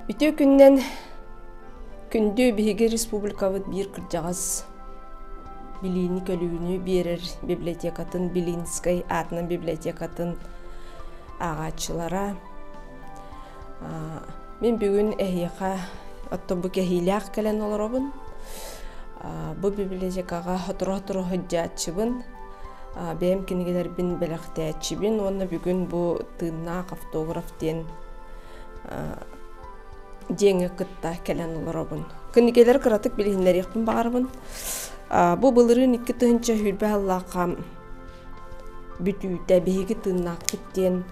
Үтүө күнүнэн күндү биһиги республикабыт биир кырдьаҕас билиини-көрүүнү биэрэр библиотекатын Белинскэй аатынан библиотекатын ааҕааччылара. Мин бүгүн эһиэхэ оттон бу кэһиилээх кэлэн олоробун. Бу библиотекаҕа сотору-сотору сылдьааччыбын. Бэйэм кинигэлэрбин бэлэхтээччибин уонна бүгүн бу тыыннаах автограф диэн диэҥҥэ кытта кэлэн олоробун. Кинигэлэри кыратык билиһиннэриэхпин баҕарабын. Бу былырыын 2020 сыллаахха бүтүүтэ биһиги тыыннаахпыт диэн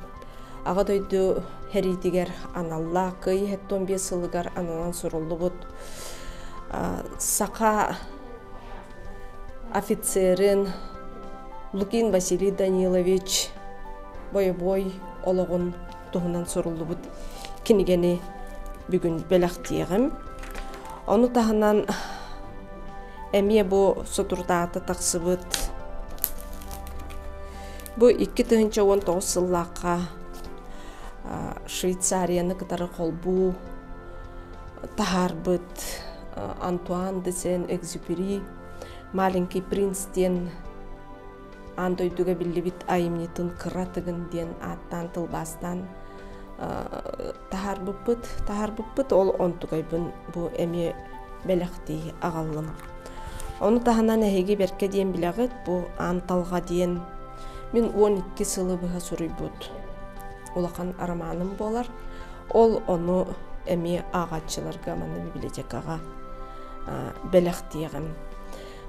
Аҕа дойду сэриитигэр аналлаах Кыайыы 75 сылыгар ананан суруллубут саха офицерын Лукин Василий Данилович бойобуой олоҕун туһунан суруллубут кинигэни бүгүн бэлэхтиэҕим. Ону таһынан эмиэ бу соторутааҕыта тахсыбыт бу 2019 сыллаахха Швейцарияны кытары холбуу таһаарбыт Антуан де Сен-Экзюпери «Маленький принц» диэн аан дойдуга биллибит айымньытын Кыра тыгын диэн ааттаан тылбаастаан таһаарбыппыт таһаарбыппыт ол онтукайбын бу эмиэ бэлэхтии аҕаллым. Ону таһынан эһиги бэркэ диэн билэҕит бу Аан Талҕа диэн мин 12 сылы быһа суруйбут улахан арамааным буолар. Ол ону эмиэ ааҕааччыларга манна библиотекаҕа бэлэхтиэҕим.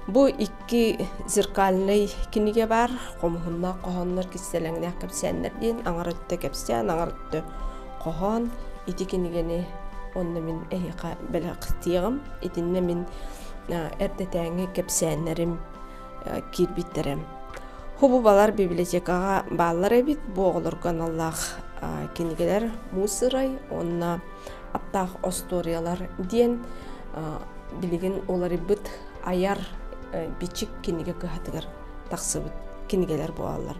Бу икки зеркальнай кинигэ баар, хомуһуннаах хоһооннор кистэлэҥнээх кэпсээннэр диэн аҥар өттө кэпсээн, аҥар өттө хоһоон. Ити кинигэни онно мин эһиэхэ бэлэхтиэҕим. Итиннэ мин эрдэтээҥи кэпсээннэрим киирбиттэрэ. Хубу балар библиотекаҕа бааллар эбит. Бу оҕолорго аналлаах кинигэлэр Муус ырай уонна Аптаах остуоруйалар диэн билигин уларыйбыт айар бичик кинигэ кыһатыгар тахсыбыт кинигэлэр буолаллар.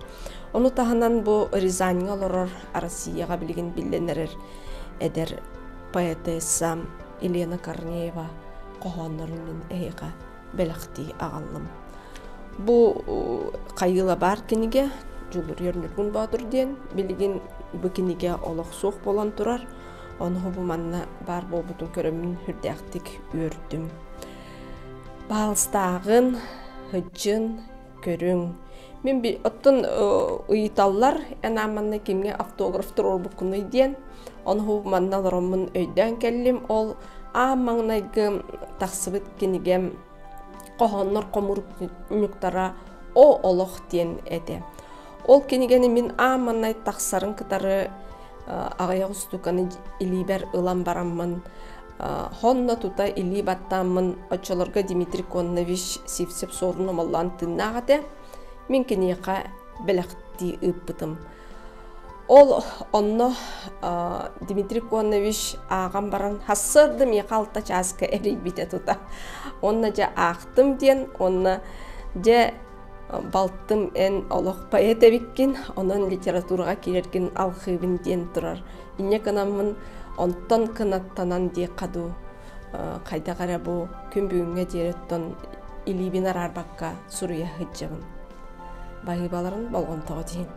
Ону таһынан бу Рязаньҥа олорор Россияҕа билигин биллэн эрэр эдэр поэтесса Елена Корнеева хоһооннорун мин эһиэхэ бэлэхтии аҕаллым. Бу хайыыла баар кинигэ Дьулуруйар Ньургун Боотур диэн билигин бу кинигэ олох суох буолан турар. Ону бу манна баар буолбутун көрөммүн сүрдээхтик үөрдүм. Баалыстааҕын, һыдьын, көрүҥ. Мин оттон ыйыталлар эн манна кимҥэ автограф туруорбуккунуй диэн. Ону манна олороммун өйдөөн кэллим. Ол аан маҥнайгы тахсыбыт кинигэм хоһооннор хомуурунньуктара О олох диэн этэ. Ол кинигэни мин аан маҥнай тахсарын кытары аҕыйах устууканы илиибэр ылан бараммын хонно тута илии баттааммын оччолорго Дмитрий Коннович Сивцев суорун омоллоон тыыннаах этэ. Мин киниэхэ бэлэхтии ыыппытым. Ол онно Дмитрий Коннович ааҕан баран сарсыарда миэхэ алта чааска эрийбитэ тута. Уонна дьэ аахтым диэн, уонна дьэ балтым эн олох поэт эбиккин, онон литератураҕа киирэргин алҕыыбын диэн турар. Инньэ гынаммын онтон кынаттанан диэххэ дуу, хайдах эрэ бу күн бүгүҥҥэ диэри оттон илиибин араарбакка суруйа сылдьабын. Баһыыбаларын болҕомтоҕо тиһин.